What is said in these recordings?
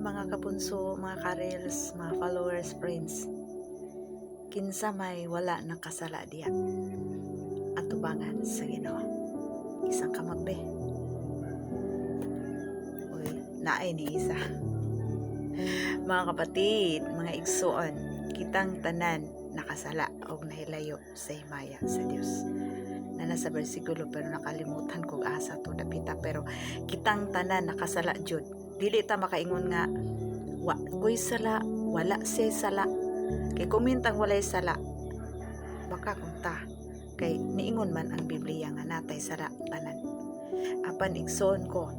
Mga kabunso, mga karels, mga followers, friends. Kinsa may wala nakasala diya atubangan sa Ginoo? Isang kamot be. Uy, naay ni isa. Mga kapatid, mga igsuon, kitang tanan nakasala og nahilayo sa himaya sa Dios. Na nasa bersikulo pero nakalimutan kog asa to dapita, pero kitang tanan nakasala jud. Dili ta makaingon nga wa ko'y sala, wala siya sala. Kay kumintang walay sala, baka kung ta kay niingon man ang Biblia nga natay sala tanan. Apan igsoon ko,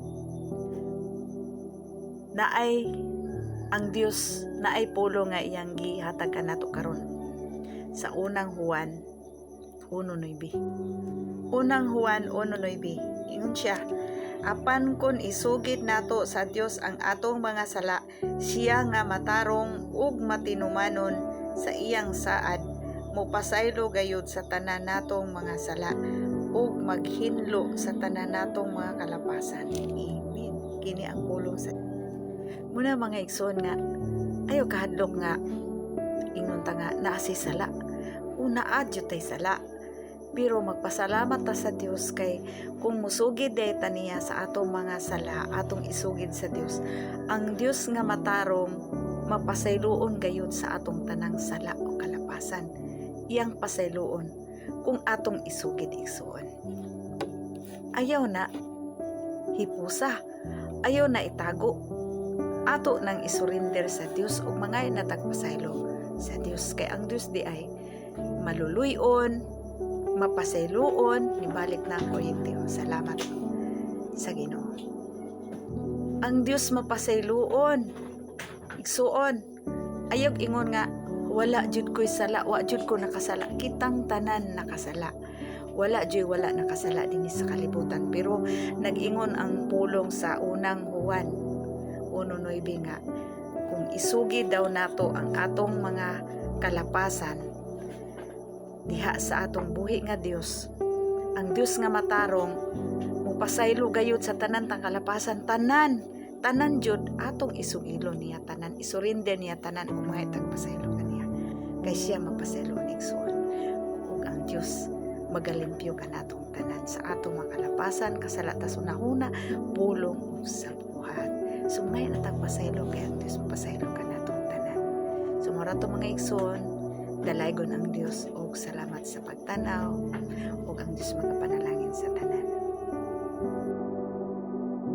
naay ang Dios, naay pulong nga iyang gihatag kanato karon sa Unang Juan 1:9. Unang Juan 1:9, ingon siya, "Apan kon isugid nato sa Dios ang atong mga sala, siya nga matarong ug matinumanon sa iyang saad mopasaylo gayud sa tanan natong mga sala ug maghinlo sa tanan natong mga kalapasan." Amen. Kini ang pulong sa muna, mga igsoon, nga ayo kahadlok nga ingon ta nga naa si sala. Una adyo tay sala. Pero magpasalamat ta sa Dios kay kung musugid day ta niya sa atong mga sala, atong isugid sa Dios. Ang Dios nga matarong mapasayloon gayud sa atong tanang sala o kalapasan. Iyang pasayloon kung atong isugid, igsuon. Ayaw na hipusa. Ayaw na itago. Ato nang isurrender sa Dios ug mga natagpasaylo sa Dios kay ang Dios di ay maluluyon, mapasayloon, nibalik na ang kuryente. Salamat sa Ginoo. Ang Dios mapasayloon. Igsuon. Ayaw ingon nga wala jud ko'y sala, wa jud ko nakasala. Kitang tanan nakasala. Wala jud wala nakasala dinhi sa kalibutan. Pero nag-ingon ang pulong sa Unang Juan 1:9 nga kung isugid daw nato ang atong mga kalapasan diha sa atong buhi nga Dios, ang Dios nga matarong mupasaylo gayud sa tanan tang kalapasan. Tanan, tanan jud atong isugilo niya, tanan isurrender niya tanan ug mga tagpasaylo kaniya kay siya mapasaylo, igsuon, ug ang Dios magalimpyo kanatong tanan sa atong mga kalapasan, kasala ta sa hunahuna, pulong ug sa buhat. So mga natagpasaylo kay ang Dios mapasaylo kanatong tanan. So mao ra to, mga igsoon. Dalaygon ang Dios ug salamat sa pagtanaw ug ang Dios magapanalangin sa tanan.